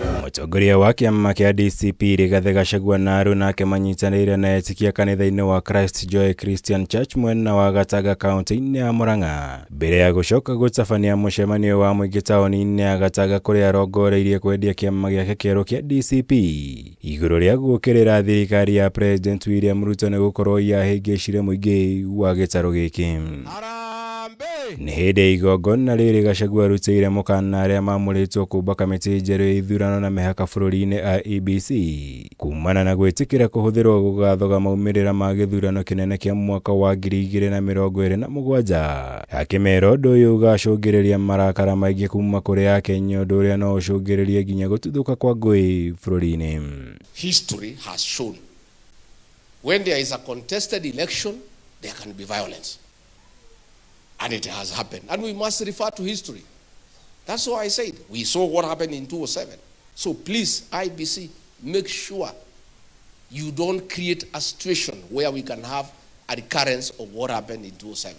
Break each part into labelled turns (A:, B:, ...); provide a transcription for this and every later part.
A: Mũtongoria wa kĩama kĩa DCP Rigathĩ Gachagua na aruna ake manyitanĩire na etĩkia kanitha-inĩ wa Christ Joy Christian Church mwena wa Gatanga kaunti-inĩ ya Murang'a mbere ya gũcoka gũtabania mũcemanio wa mũingĩ taũni-inĩ ya Gatanga kũrĩa arongoreirie kwendia kĩama gĩake kĩerũ kĩa DCP igũrũ rĩa gũũkĩrĩra thirikari ya President William Ruto nĩ gũkorwo yahĩngĩcire mũingĩ wa gĩtarũ gĩkĩ. Nĩ hĩndĩ igongona rĩrĩ Gachagua arutĩire mũkana arĩa mamũrĩtwo kũmba kamĩtĩ njerũ ya ithurano na mĩhaka bũrũri-inĩ IEBC kumana na gwĩtĩkĩra kũhũthĩrwo gũgathoga maumĩrĩra ma gĩthurano kĩnene kĩa mwaka wa 2027 akĩmera ũndũ ũyũ ũgacũngĩrĩria marakara maingĩ kuma kũrĩ Akenya ũndũ ũrĩa no ũcũngĩrĩrie nginya gũtuthũka kwa ngũĩ bũrũri-inĩ.
B: History has shown when there is a contested election there can be violence. And it has happened. And we must refer to history. That's why I said we saw what happened in 2007. So please, IBC, make sure you don't create a situation where we can have a recurrence of what happened in 2007.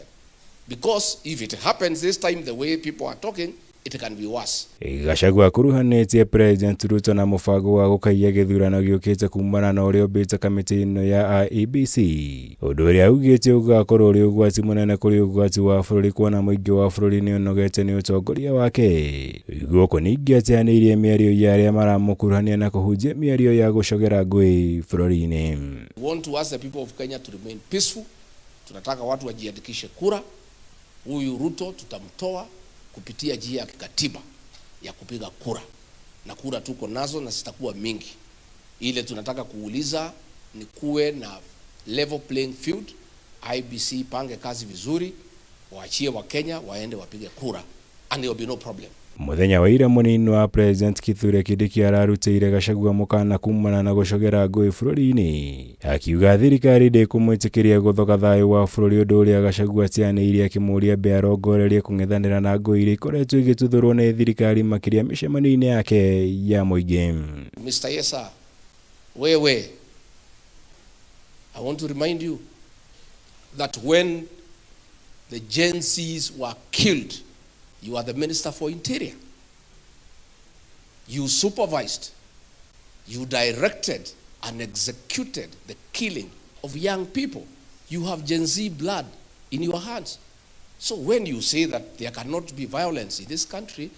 B: Because if it happens this time the way people are talking, it can be worse.
A: Gachagua akuruhanĩtie President Ruto na mũbango wa gũkaiya gĩthurano gĩũkĩte kumana na ũrĩa ũmbĩte kamĩtĩ ĩno ya IEBC ũndũ ũrĩa augĩte ũgakorwo ũrĩ ũgwati mũnene kũrĩ ũgwati wa bũrũri kuona mũingĩ wa bũrũri nĩ ũnogete nĩ ũtongoria wake. Gũkũ ningĩ ateanĩirie mĩario ya arĩa maramũkuruhania na kũhunjia mĩario ya gũcogera ngũĩ bũrũri-inĩ.
B: We want to ask the people of Kenya to remain peaceful. Tunataka watu wajiandikishe kura. Huyu Ruto tutamtoa kupitia njia ya kikatiba ya kupiga kura, na kura tuko nazo na zitakuwa mingi. Ile tunataka kuuliza ni kuwe na level playing field. IBC pange kazi vizuri, waachie wa Kenya waende wapige kura and there will be no problem.
A: Mũthenya wa ira mũnini wa President Kithure Kindiki ararutĩire Gachagua mũkana kumana na gũcogera ngũĩ bũrũri-inĩ akiuga thirikari ndĩkũmwĩtĩkĩria gũthoga thayũ wa bũrũri ũndũ ũrĩa Gachagua atianĩirie akĩmũũria mbe arongorerie kũng'ethanĩra na ngũĩ iria ikoretwo igĩtuthũrwo nĩ thirikari makĩria mĩcemanio-inĩ yake ya mũingĩ.
B: Mr. Yesa, wewe, I want to remind you that when the Gen Zs were killed, you are the Minister for Interior. You supervised, you directed and executed the killing of young people. You have Gen Z blood in your hands. So when you say that there cannot be violence in this country,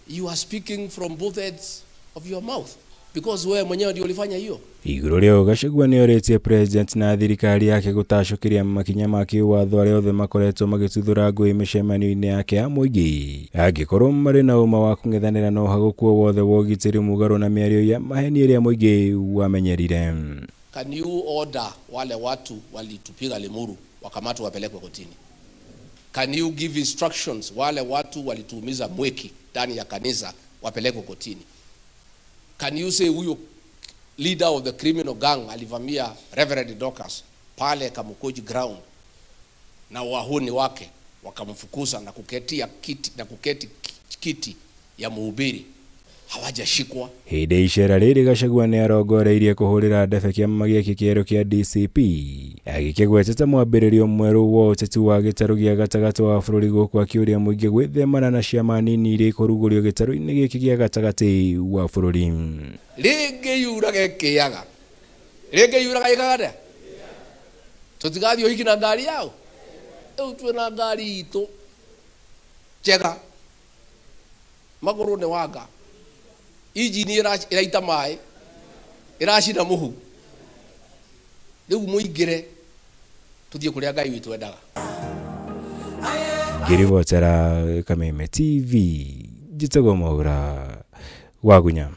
B: you are speaking from both ends of your mouth. Because wewe mwenyewe ndio ulifanya hiyo.
A: Igũrũ rĩa Gachagua nĩ orĩtie President na thirikari yake gũtacũkĩria makinya ma kĩwatho arĩa othe makoretwo magĩtuthũra ngũĩ mĩcemanio-inĩ yake ya mũingĩ angĩkorwo marĩ na ũma wa kũng'ethanĩra na ũhagũku o wothe wa ũgitĩri mũgarũ na mĩario ya maheni ĩrĩa mũingĩ wamenyerire.
B: Can you order wale watu walitupiga Limuru wakamatwe wapelekwe kotini? Can you give instructions wale watu walituumiza Mweki ndani ya kanisa wapelekwe kotini? Can you say huyo leader of the criminal gang alivamia Reverend Dorcas pale Kamukunji ground na wahuni wake wakamfukuza na kuketia kiti, na kuketi kiti ya mhubiri, hawajashikwa?
A: Hĩndĩ icera rĩrĩ Gachagua nĩ arongoreirie kũhũrĩra ndebe kĩama gĩake kĩerũ kĩa DCP agĩkĩgweta ta mwambĩrĩrio mwerũ wa ũteti wa gĩtarũ gĩa gatagatĩ wa bũrũri gũkũ akĩũria mũingĩ gwĩthemana na ciama nini iria ikũrugũrio gĩtarũ-inĩ gĩkĩ gĩa gatagatĩ wa bũrũri.
B: Rĩngĩ yuraga ĩkĩaga, rĩngĩ yuraga ĩkaga atĩa? Tũtigathiĩ ũhiki na ngari yao? Rĩu twĩna ngari itũ njega, magũrũ nĩ wanga, injini ĩraita maĩ, ĩracina mũhu. Rĩu mũingĩre tũthiĩ kũrĩa Ngai witũ endaga.
A: Ngĩribotera Kameme TV, njĩtagwo Mwaura Wagunya.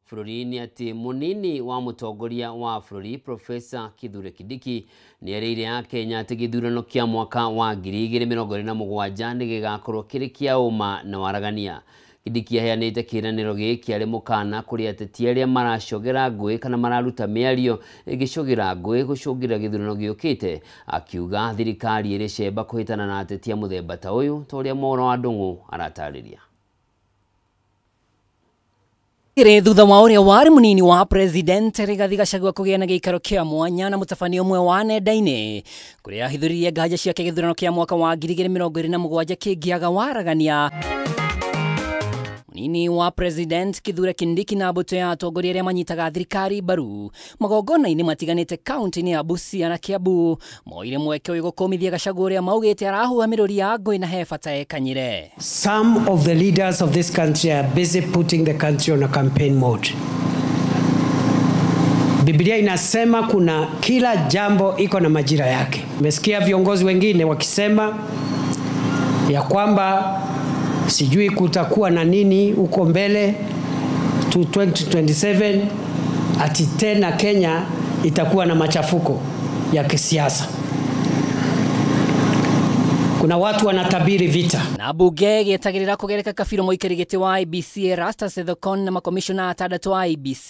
C: Bũrũri-inĩ atĩ mũnini wa mũtongoria wa bũrũri Professor Kithure Kindiki nĩerĩire Akenya atĩ gĩthurano kĩa mwaka wa 2027 nĩ gĩgakorwo kĩrĩ kĩa ũma na waragania. Kindiki aheanĩte kĩĩranĩro gĩkĩ arĩ mũkana kũrĩ ateti arĩa maracogera ngũĩ kana mararuta mĩario ĩgĩcogera ngũĩ gũcũngĩrĩria gĩthurano gĩũkĩte, akiuga thirikari ĩrĩ cemba kũhĩtana na ateti a mũthemba ta ũyũ ta ũrĩa Mwaura wa Ndung'u aratarĩria.
D: Ire thutha wa uria wari munini wa president Rigathi Gachagua kugia na giikaro kia mwanya na mutabania umwe wa nenda-ini kuria ahithuririe nganja ciake githurano kia mwaka wa 2027 kingiaga waragania. Munini wa president Kithure Kindiki na mbũtũ ya atongoria arĩa manyitaga thirikari mbaru magongona-inĩ matiganĩte kaunti-inĩ ya Busia na Kiambu moire mweke ũyũ gũkũmithia Gachagua ũrĩa maugĩte arahuha mĩrũri ya ngũĩ na he bata ekanyire.
E: Some of the leaders of this country are busy putting the country on a campaign mode. Biblia inasema kuna kila jambo iko na majira yake. Umesikia viongozi wengine wakisema ya kwamba sijui kutakuwa na nini huko mbele to 2027, ati tena Kenya itakuwa na machafuko ya kisiasa. Kuna watu wanatabiri vita.
D: Na bunge gĩetagĩrĩra kũgereka kabirũ mũikari gĩtĩ wa IEBC Erastus Ethekon na makomishona atandatũ a IEBC.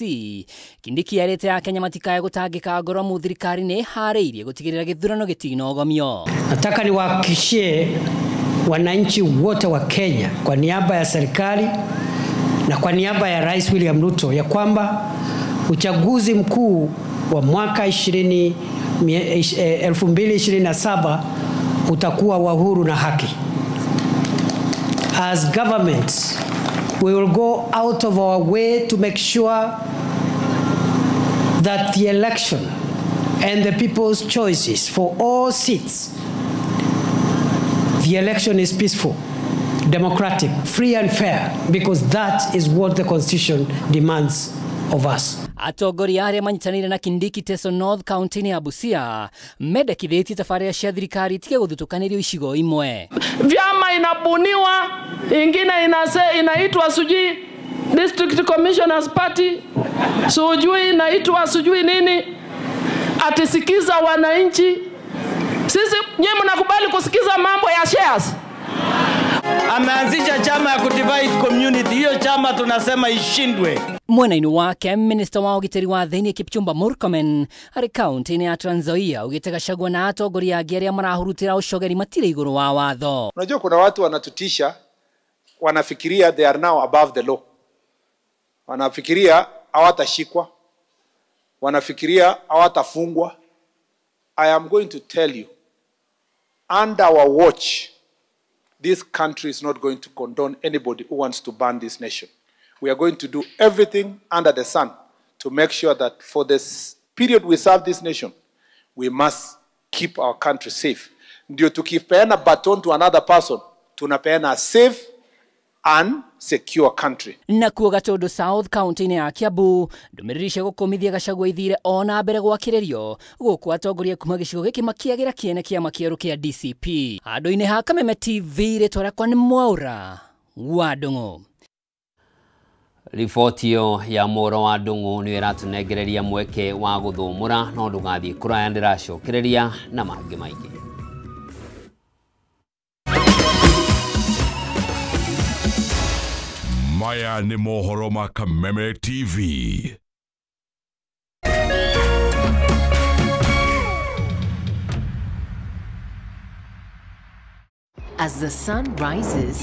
D: Kindiki erĩte Akenya matikae gũtangĩka ngoro amu thirikari nĩ ĩharĩirie gũtigĩrĩra gĩthurano gĩtinogomio.
E: Nataka niwahakikishie wananchi wote wa Kenya kwa niaba ya serikali na kwa niaba ya Rais William Ruto ya kwamba uchaguzi mkuu wa mwaka 2027 utakuwa wa huru na haki. As government, we will go out of our way to make sure that the election and the people's choices for all seats, the election is peaceful, democratic, free and fair, because that is what the Constitution demands of us.
D: Atongoria arĩa manyitanĩire na Kindiki Teso North County ya Busia mendekithĩtie tabarĩra cia thirikari itige gũthutũkanĩrio icigo imwe.
F: Vyama inabuniwa, ingine inaitwa sijui District Commissioners Party, sijui inaitwa sijui nini, atisikiza wananchi. Sisi nyewe mnakubali kusikiza mambo ya shares.
G: Ameanzisha chama ya kudivide community. Hiyo chama tunasema ishindwe.
D: Mwena-inĩ wake minister wa ũgitĩri wa thĩinĩ Kipchumba Murkomen arĩ kaunti-inĩ ya Trans Nzoia augĩte Gachagua na atongoria angĩ arĩa marahurutĩra ũcogeri matirĩ igũrũ wa watho.
H: Unajua kuna watu wanatutisha, wanafikiria they are now above the law. Wanafikiria hawatashikwa. Wanafikiria hawatafungwa. I am going to tell you, under our watch, this country is not going to condone anybody who wants to burn this nation. We are going to do everything under the sun to make sure that for this period we serve this nation, we must keep our country safe. Ndio tukipeana baton to another person, tunapeana a safe and secure country.
D: Na kuo Gatundu South County-inĩ ya Kiambu ndũmĩrĩri cia gũkũmithia Gachagua ithire ona mbere gwakĩrĩrio gũkũ atongoria kuma gĩcigo gĩkĩ makĩagĩra kĩene kĩama kĩerũ kĩa DCP. Handũ-inĩ ha Kameme TV rĩtwa rĩakwa nĩ Mwaũra wa Ndung'u.
C: Riboti ĩyo ya Mwaũra wa Ndung'u nĩyo ĩratũnengereria mweke wa gũthũmũra no ndũgathiĩ kũraya ndĩracokereria na mangĩ maingĩ.
I: Maya ni mohoro ma Kameme TV.
J: As the sun rises,